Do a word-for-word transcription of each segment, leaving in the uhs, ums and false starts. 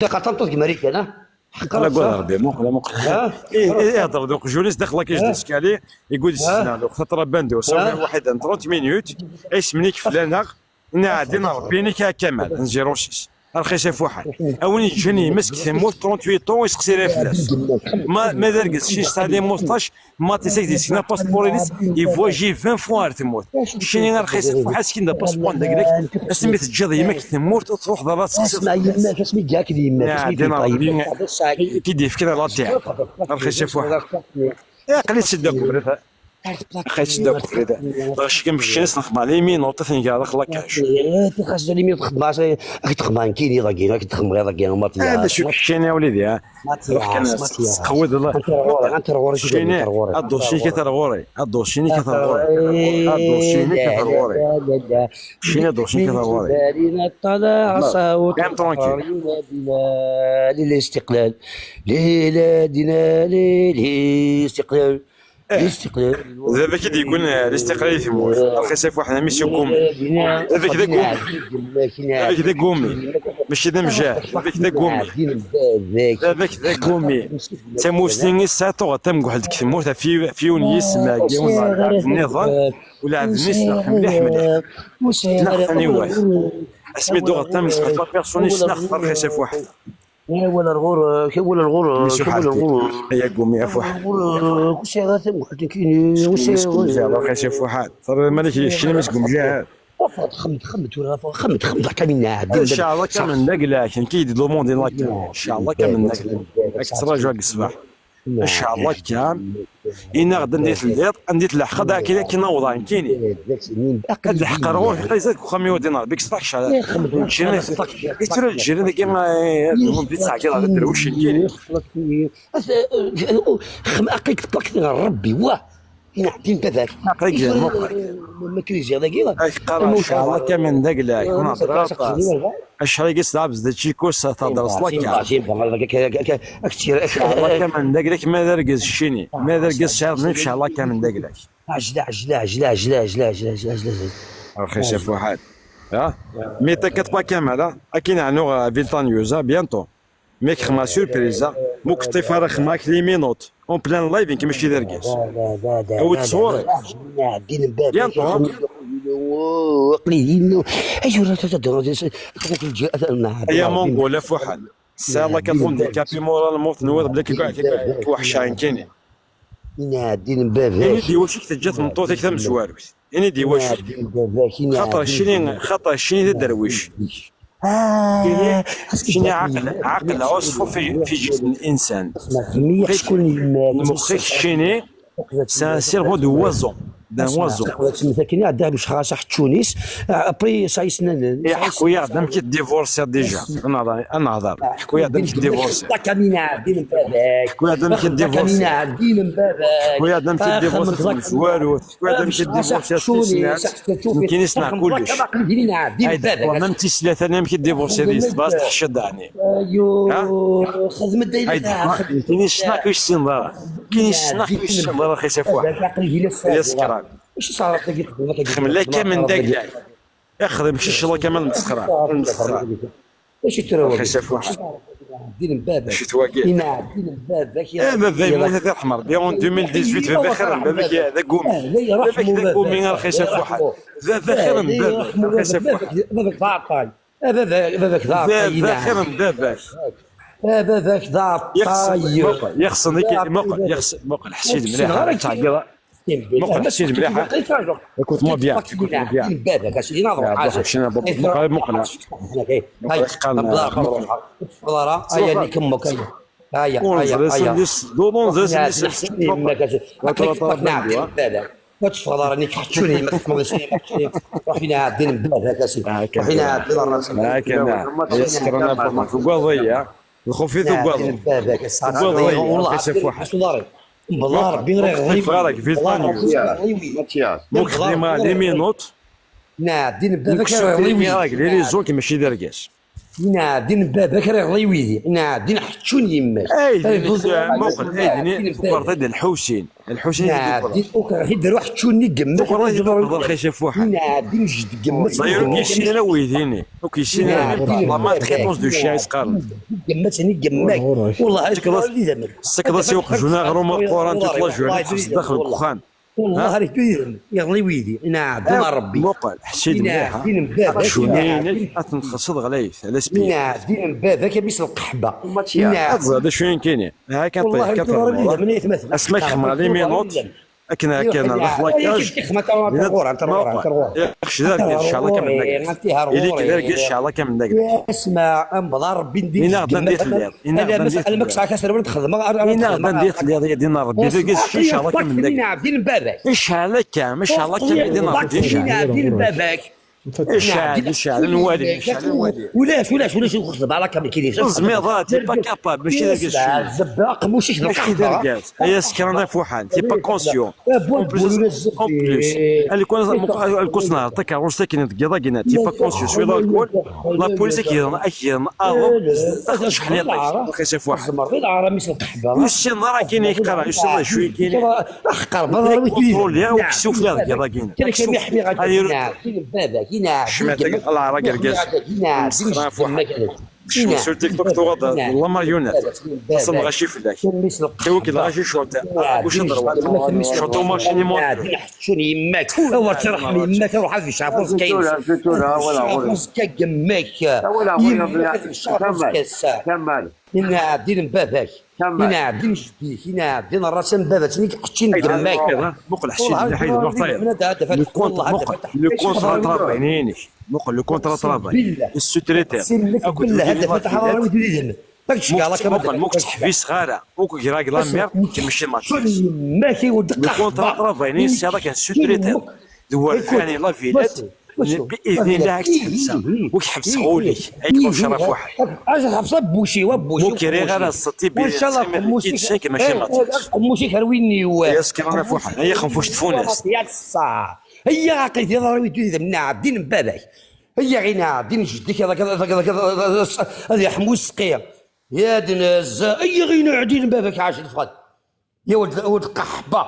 Taqaṭ tameṭṭut deg Marikan, ha? Ḥeqqa. Ala, gad Rebbi, muqel, muqel. Ha? Eh, eh, ihder d uqjun-is daxel la cage d'escalier, يقول يستنى لو خطرة باندو صافي واحد trente minutes. Isem-nnek fell-aneɣ. Nɛeddi n Rebbi-nnek a Kamal, n zéro six. Rxis a Fuḥan. A win yeǧǧan yemma-s deg tmurt, trente-huit ans, iseqsi la fell-as. Ma, ma d argaz, si sɛa les moustaches, ma t-isek di sina passeport-ines, ivoyaji vingt fois ar tmurt. Keččini a Rxis a Fuḥan, skin d apaspuṛ n dagnak, asmi teǧǧiḍ yemma-k deg tmurt, ur truḥeḍ ara ad teqsiḍ. Asma yemma-k, asmi yeǧǧa-k d yemma-k, asmi yeǧǧa-k d yemma-k. Ki d-yefkan la terre. Rxis a Fuḥan. Aql-i s-id akk. Axi s-id akk brida. Dɣa ckem keččini s nexma les minutes, ad ten-geɣ daxel la cage. Xas les minutes xedmeɣ, ad k-d-xedmeɣ nekkini dagi, ad k-d-xedmeɣ iḍ-agi, Mathias. Ad acu keččini a wlidi, ha? Ruḥ kan s-, s-, sqewwed la-, Anti ar ɣur-i, anti ar ɣur-i, keččini, anti ar ɣur-i. Aḍusi-nni kat ar ɣur-i, aḍusi-nni kat ar ɣur-i. Aḍusi-nni kat ar ɣur-i. Keččini aḍusi-nni kat ar ɣur-i. Même tranquille. للاستقلال. ليلادنا للاستقلال. Eh, d baba-k i d-yewwin, eh, listiqlal i tmurt. Rxis a Fuḥan, mi s-yugumi. Baba-k d agumi. Baba-k d agumi. Mačči d amjahed. Baba-k d agumi. Baba-k d agumi. D tamusni i tesɛa tuɣa tamguḥelt deg tmurt ɣef yi-, ɣef yiwen yisem, ɛeggiwen lɛebd nniḍen, u lɛebd-nni ssneɣ-t mliḥ, mliḥ. Ssneɣ-t aniwat. Asmi d-uɣeɣ tamesḥelt, la personne i ssneɣ-t, Rxis a Fuḥan. Awal ar ɣur-k, awal ar ɣur-k, awal ar ɣur-k. Ay agumi a Fuḥan. Ur sɛiɣ ara tamguḥelt nekkini, ur sɛiɣ ara. Rxis a Fuḥan. Terra iman-ik yekcem isegmi mliḥ. Xemmet, xemmet, tura, xemmet, xemmet, akka minna. Ncallah akka menn d agla-k, nekk i d-lumundi n la cage. Ncallah akka menn d agla-k. Ad k-ttṛajuɣ deg ṣṣbeḥ. Ncallah akka. Ini-aɣ-d anda i telliḍ, anda i tleḥqeḍ, akken, akken awḍeɣ nekkini. Ad leḥqeɣ ɣur-k, qqazeɣ deg uxxam-iw, din Rebbi, deg ṣṣbeḥ kecc. Tura lǧiran dagi, eh, d ttɛeggiḍ ɣer dderwic nekkini. Aql-ik tpakti ɣer Rebbi, wah! Inɛeddin baba-k. Aql-ik, muqel. Ma kriziɣ dagi. Ak qqareɣ, ncallah akka menn d agla-k, ur nehder ara aṭas. Acḥal-agi s lɛebd d čikus, thedreḍ s la cage. Ncallah akka menn d agla-k, ma d argaz keččini. Ma d argaz sɛiḍ, ncallah akka menn d agla-k. Ɛjla, ɛjla, ɛjla, ɛjla. Rxis a Fuḥan. Ha? Mais t'inquiète pas Kamal, ha? Akin ɛnu, euh, Viltanius, ha? Bientôt. Mi k-xedmeɣ surprise, ha? Mu k-ṭṭif ara xedmeɣ-ak les minottes. En plein live, nekk mačči d argaz. Awi-d ṣṣwur-ik. Bientôt, ha? Aql-i dinnu. Ay, ur, ay, Mongol, a Fuḥan. Tesɛiḍ la carte handicapée moralement, tenwiḍ belli k-, k-, k-, k-, tweḥceɣ nekkini. Inɛeddin n baba-k. Ini-d i wacu i k-teǧǧa tmeṭṭut-ik tamezwarut. Ini-d i wacu. Inɛeddin n baba-k, inɛeddin. Xaṭer keččini, xaṭer keččini d aderwic. Ah, keččini ɛaqel, ɛaqel ɛusfu fi, fi ǧism n insan. Mux-ik keččini, c'est un cerveau de oiseau. D'un oiseau. Tmemt akken iɛedda Mecḥaṛ aḥeččun-is, après yesɛa isnanen. Ḥku-yaɣ-d amek i tdivorsiḍ déjà. Ad nehḍer, ad nehḍer. Ḥku-yaɣ-d amek i tdivorsiḍ. Ḥku-yaɣ-d amek i tdivorsiḍ. Ḥku-yaɣ-d amek i tdivorsiḍ tamezwarut. Ḥku-yaɣ-d amek i tdivorsiḍ tis snat. Nekkini ssneɣ kullec. Ay d-ḥkuɣ, même tis tlata amek i tdivorsiḍ yis, bas teḥciḍ ɛni. Ha? Ay d-ḥkuɣ, nekkini ssneɣ kullec, ur tessineḍ ara. Nekkini ssneɣ kullec, ur tessineḍ ara, Rxis a Fuḥan. Ay asekran. Xdem la cage menn d agla-k. Ixdem kečč la cage menn d lmesxra. Lmesxra. Acu tura wagi? Rxis a Fuḥan. Inɛeddin n baba-k. Acu-t wagi? Inɛeddin n baba-k. Eh, baba yemmut, ad t-yerḥem Rebbi, en deux mille dix-huit, baba xir n baba-k d agumi. Baba-k d agumi, a Rxis a Fuḥan. Baba xir n baba-k, a Rxis a Fuḥan. Baba-k d aɛeṭṭay. Baba, baba-k d aɛeṭṭay. Baba xir n baba-k. A baba-k d aɛeṭṭay. Muqel, yexṣen, muqel, yexṣen, muqel, ḥess-iyi-d mliḥ, ur ttɛeggiḍ ara. Muqel, ḥess-iyi-d mliḥ. Écoute-moi bien, écoute-moi bien. Muqel, muqel. Ur neẓri s-, s-, s-, s-, s-, s-, Ur teffɣeḍ ara, nekk ḥeččuni, ma tḥemmleḍ isem-iw, ḥeččuni. Ruḥ inɛeddin n baba-k, a sidi. Ruḥ inɛeddin n baba-k. Ay asekran a Fuḥan, tugadeḍ-iyi, ha? Lxuf-i tugadeḍ. Tugadeḍ-iyi, a Fuḥan. Bellah Rebbi, ur ɣliwi. Ur ɣliwi. Ur ɣliwi. Mu k-xdimeɣ les minottes, mu k-supprimiɣ les réseaux, mačči d argaz. Inɛedin n baba-k ara iɣli widi. Inɛedin ḥeččun yemma-k. Ay, muqel, ay, dini tukreḍ-d Lḥusin. Lḥusin i d-tukreḍ. Inɛedin ukreɣ-t-id, ruḥ ḥeččun i yemma-k. Tukreḍ-d, tukreḍ lxis afuḥan. Inɛedin jed yemma-k. Ur k-yessin ara weydi-nni. Ur k-yessin ara. La maltraitance du chien i s-qqaren. Yemma-k, yemma-k. Wallah, tessekḍeḍ-as i uqjun aɣrum aquran, tu tlajuɛni tḥebseḍ daxel n uxxam. Wallah, ha? Ar iktu yid-m, iḍli widi, inɛedin a Rebbi. Muqel, ḥess-d mliḥ, ha? Inɛedin n baba-k, aqjun-nni-inek ad ten-txellṣeḍ ɣlayet, ala spir. Inɛedin n baba-k, a mmi-s lqeḥba. Ad ẓreḍ d acu nekkini. Ha, kan ṭṭif, kan ṭṭif. Asma kexmeɣ les minutes, akken, akken, ruḥ la cage. Muqel, yaqec d argaz, cɛel akka mendagel. Ili-k d argaz, cɛel akka mendagel. Asma, ambeḍ a Rebbi, ndi. Ini-aɣ-d anda i telliḍ. Ini-aɣ-d anda i telliḍ. Alma k-sɛiɣ aserwal ad t-xedmeɣ. Ini-aɣ-d anda i telliḍ, ya din a Rebbi, d argaz, cɛel akka mendagel. Inɛedin n baba-k. Icɛel akka, ma icɛel akka, ya din a Rebbi, icɛel. Inɛedin n baba-k. Icɛel, icɛel, nwali, icɛel, nwali. Ulac, ulac, ulac, ur xeddmeɣ ara kamel kini. Ur tezmireḍ ara, t'es pas capable, mačči d argaz. Zebba, aqemmuc-ik d lqahwa. Ay asekran afuḥan, t'es pas conscient. En plus, en plus, alukan, alukan tenhreḍ takeṛṛust akken deg yiḍ-agi, t'es pas conscient, teswiḍ alkul, la police ad k-yerren, ad k-yerren aḍu, txeccḥen iṭij, lxis afuḥan. Ur ssineḍ ara akken i k-qqareɣ, ur ssineḍ d acu i k-inin. Ur k-kontroliɣ, ur k-ssufliɣ deg yiḍ-agi. Ad iru cemɛet-agi, lɛar-agi, argaz. Sur TikTok tuɣeḍ d la marionnette. Tasemɣaci fell-ak. Tewwek lɣaci curt. Buc ad ṛwan. Curt umarci ni montre. Ḥeččun yemma-k. Awer tirḥem yemma-k, ruḥ ad yecɛef uẓekka-ines. Yecɛef uẓekka n yemma-k. Yemma-k ad yecɛef uẓekka-s. Inɛedin n baba-k. Inɛedin jeddi-k. Inɛedin ṛṛas n baba-k. Nek ḥeččin n yemma-k. Muqel ḥsin mliḥ, ay d lweqt-aya. Le contrat, muqel, le contrat n travail-nni-inek. Muqel, le contrat de travail. Sous-traité. Akked wigi n la Villette. Muqel, ma ur k-ttḥebbiseɣ ara, ur k-greɣ la merde, kemmec i mačči. Le contrat de travail-nni tesɛiḍ akken sous-traité. D warfani la Villette, bi idni la ak-tḥebseɣ. Ur k-ḥebbseɣ ul-ik. Ay k-ḥebseɣ affuḥ. Ad tḥebseḍ abbuc-iw, abbuc-iw. Ur k-rriɣ ara s ṭṭibiri, ttxil-k, mačči mačči. Aqemmuc-ik ar win-iw. Ay asekran afuḥan, ay axenfuc tfunast. Ay aqid iḍarwi d idammen, inɛedin n baba-k. Ay aɣ-inɛedin jeddi-k, ad iḥmu usqi. Ya d-naz, ay aɣ-inɛedin n baba-k, ɛac lfad. Ya wer d-, wer d-qaḥba.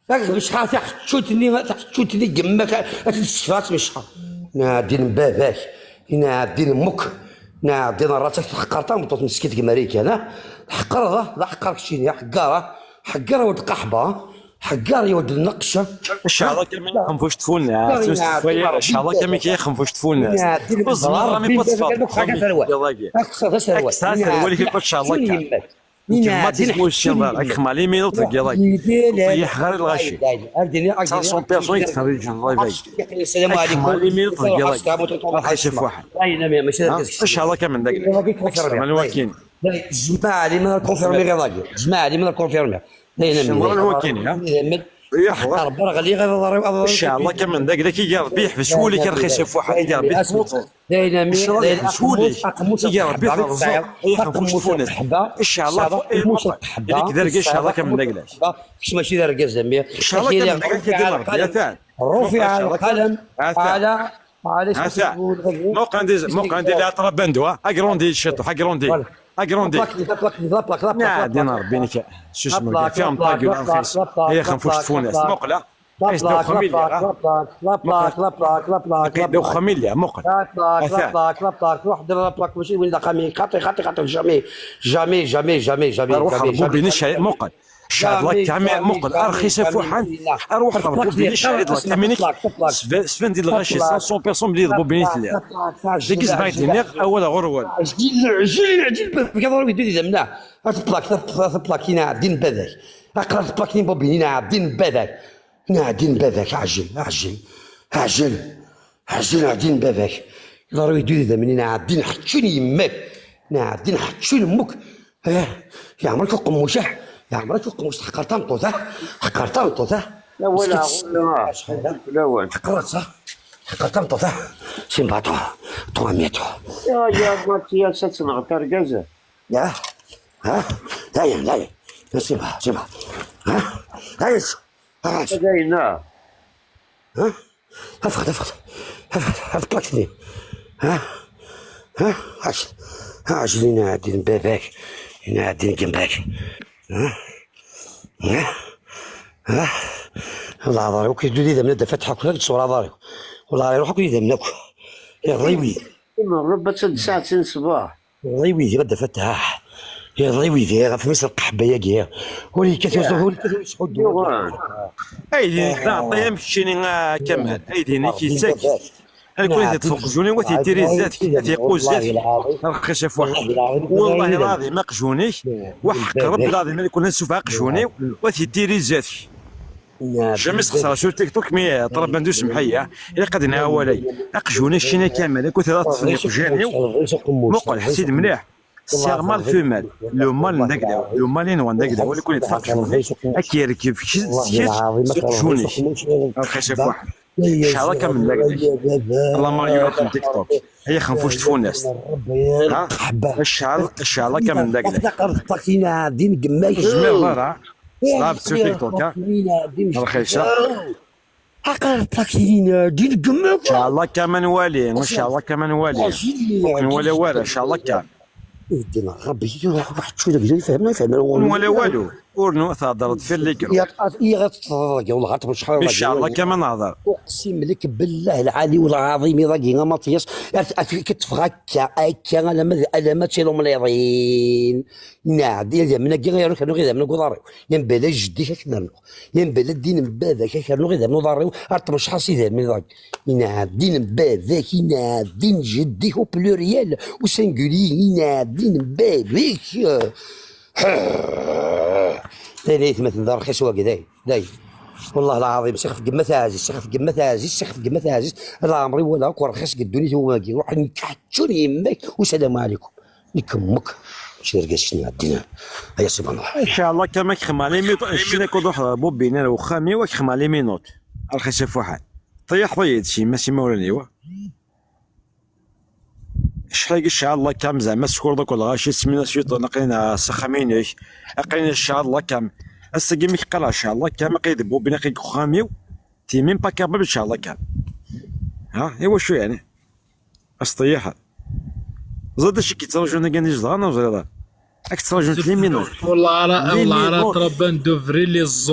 Acḥal taḥeččut-nni, taḥeččut-nni n yemma-k, ad tt-id-tessekfeḍ ad tmecḥeḍ. Inɛedin n baba-k, inɛedin n muk, inɛedin n ṛṛas-ak, tḥeqqer tameṭṭut meskint deg Marikan, ha? Tḥeqqreḍ, ha? D aḥeqqar keččini, aḥeggar, ha? Ḥeggar a wer d-qaḥba, ha? Ḥeggar ya wer d-nneqc. Cɛel akka mi xenfuc tfunast, ur s-tefay ara, cɛel akka mi xenfuc tfunast. Ur ẓmireɣ ara mi pas teffeɣ deg uxxam-ik deg yiḍ-agi. Ak tesɛa aserwal-ik, ak cɛel akka. Nekk ma tizmu ur ssineḍ ara, ak xemma les minutes deg yiḍ-agi. Ur ṭeyyiḥeɣ ara lɣaci. Cinq cents personnes i yettferriǧen live-agi. Ak xemma les minutes deg yiḍ-agi. Lxis afuḥan. Cɛel akka mendagel. Ak sefhem anwa akin. Jmaɛ li ma confirmé iḍ-agi. Jmaɛ li ma confirmé. Cɛel akka mendagel, ak iga Rebbi yeḥbes wul-ik, a lxis afuḥan, iga Rebbi tmuteḍ. D ayen a mi, d ayen a mi, d ayen a mi, aqemmuc n lqeḥba i tesɛiḍ, aqemmuc n lqeḥba, aqemmuc n lqeḥba, nek d argaz, cɛel akka mendagel. Kečč mačči d argaz a mmi. Cɛel akka mendagel, ak-id-ineɣ Rebbi, atan. رفع القلم على، على، atan. Muqel andi, muqel andi la trabando, ha? Agrandi ciṭuḥ, agrandi. Agrandi. La plaque, la plaque, la plaque, la plaque. Ɛeddi n Rebbi nek. Susem, ferme ta gueule, a lxis. Ay axenfuc tfunast. Muqel, ha? Ay, d uxxam i lliɣ, ha? La plaque, la plaque, la plaque, la plaque, la plaque. Ay, d uxxam i lliɣ, muqel. La plaque, la plaque, la plaque. Ruḥ dir la plaque, mačči win d axxam-ik. Xaṭi, xaṭi, xaṭi, jamais. Jamais, jamais, jamais, jamais. Ruḥ ɣer Bubini, muqel. Cɛel la caméra, muqel, a lxis afuḥan. Ruḥ ɣer Bubini, cɛel la caméra. Sven di lɣaci, cinq cents personnes mliɣ d Bubini telliḍ. Dagi zbaɣ d-iniɣ, awal ɣur-wen. Ɛjil, ɛjil, ɛjil, baba-k, ad ṛwi dud idamna. Ad tplak, ad tplak, inɛedin baba-k. Aql-aɣ tplak-nni n Bubini, inɛedin baba-k. Inɛedin baba-k, ɛjil, ɛjil, ɛjil. Ɛjil, ɛedin baba-k. Iḍarwi d idammen, inɛedin ḥeččun yemma-k. Inɛedin ḥeččun yemma-k. Eh, yeɛmer-ik uqemmuc, ah. Yeɛmer-ik uqemmuc, teḥqer tameṭṭut, ah. Teḥqer tameṭṭut, ah. Lawan, lawan. Lawan. Teḥqer-tt, ah. Teḥqer tameṭṭut, ah. Simba, toi, toi, mais toi. Ya, ya, Mathias, ad tenɣeḍ argaz. Ya, ha, dayen, dayen. Simba, simba. Ha, dayen. Ha, dayen, ah. Ha? Afeɣ-d, afeɣ-d. Afeɣ-d, afeɣ-d, plakni. Ha? Ha? Ač-, ač din ɛeddi n baba-k, din ɛeddi n gma-k. Ha? Ha? Ha? Leɛḍer akk iddu-d idamna d afataḥ akk, ad d-sɣur aḍar-iw. Leɛḍer iruḥ akk idamna akk. Iḍ-iw. Imerreb ad d-saɛtin ṣṣbeḥ. Iḍ-iw idiɣ ad d-afataḥ. Iḍ-iw idiɣ ɣef mis lqeḥba-agi. Ur yekkat uẓuhur, ur yekkat ur yesḥuddu. Aydi-nnek d aɛeṭṭay am keččini, a Kamal. Aydi-nnek yettak. Ad kun teṭṭef uqjun-iw, ad t-yettiri zdat-k, ad t-yeqqu zdat-k. Rxis ɣef waḥed. Wallahi lɛaḍim, aqjun-ik, waḥeq Rebbi lɛaḍim, ad kun ad sufeɣ aqjun-iw, ad t-yettiri zdat-k. Jamais xesreɣ sur TikTok, mais ṭṭalaben-d usemḥ-aya. Ilaq ad nɛaw walay. Aqjun-ik, keččini a Kamal, ad kun ad teṭṭfeḍ iqjan-iw. Muqel, ḥess-d mliḥ. Sɛiɣ mâle femelle, le mâle n daglaw, le mâle-inu n daglaw, wali kul yeṭṭef aqjun-ik, ad k-yerkeb kečč s uqjun-ik. Rxis ɣef waḥed. Cɛal akka am daglaw. Lamer yuɣal n TikTok. Ay axenfuc tfunast. Ha? Cɛal, cɛal akka am daglaw. Ur tezmireḍ ara. Ṣlab sur TikTok, ha? Rxis. Aqal ṭakilin din gemmuk. Cɛal akka ma nwali, cɛal akka ma nwali. Ur nwala wara, cɛal akka. Iddin Rebbi, ruḥ waḥed cwi deg yifhem, yifhem. Ur nwala walu. Ur nu-, theddreḍ fil ligru. Iɣ-, iɣ-, teṭṭfeḍ dagi, wellah, ɣer tmecḥar. Cɛal akka ma nehder. Uqsim lek bellah lɛali welɛaḍim, iḍ-agi amaṭyas, at-, at-, ad k-ṭṭfeɣ akka, akka, alamma d, alamma d tilumliḍin. Nɛed, idammen-agi, ay aruk, rnuɣ idammen deg uḍar-iw. Yan bala jeddi-k ad k-nernuɣ. Yan bala ddin n baba-k ad k-rnuɣ idammen uḍar-iw, ar tmecḥaṣ idammen iḍ-agi. Inɛa ddin n baba-k, inɛa ddin n jeddi-k, au pluriel, au singulier, inɛa ddin n baba-k. Dayen ay atmaten, d arxis wagi, dayen, dayen. Wellah lɛaḍim, sixef gemma taɛzizt, sixef gemma taɛzizt, sixef gemma taɛzizt. Leɛmer-iw walaɣ akk rxis deg ddunit i wagi. Ruḥen kaḥčun yemma-k, usalamu ɛlikum. Nekk mmek, mačči d argaz-ik n ɛeddina. Aya subhanallah. Ncallah kan ma kexdem les minutes, keččini ad ruḥeɣ ɣer bobine ar uxxam-iw, ad kexdem les minutes. Rxis ɣef waḥed. Ṭeyyḥeḍ-iyi-d s yemma-s imawlan-iw. Acḥal-agi ncallah kan zeɛma tsekreḍ akk lɣaci, sminas yuṭen aql-in s axxam-inek. Aql-in ncallah kan. Ass-agi mi k-qqaleɣ ncallah kan, aql-i d bobine, aql-i deg uxxam-iw. T'es même pas capable ncallah kan. Ha, i wacu yeɛni? Asteyaḥa. Ẓer d acu i k-yettraǧun dagi zedɣen, ur ẓriɣ ara. Ad k-ttraǧunt les minutes. Wallah ara, les minutes. Ṭṭalaben-d ubrid les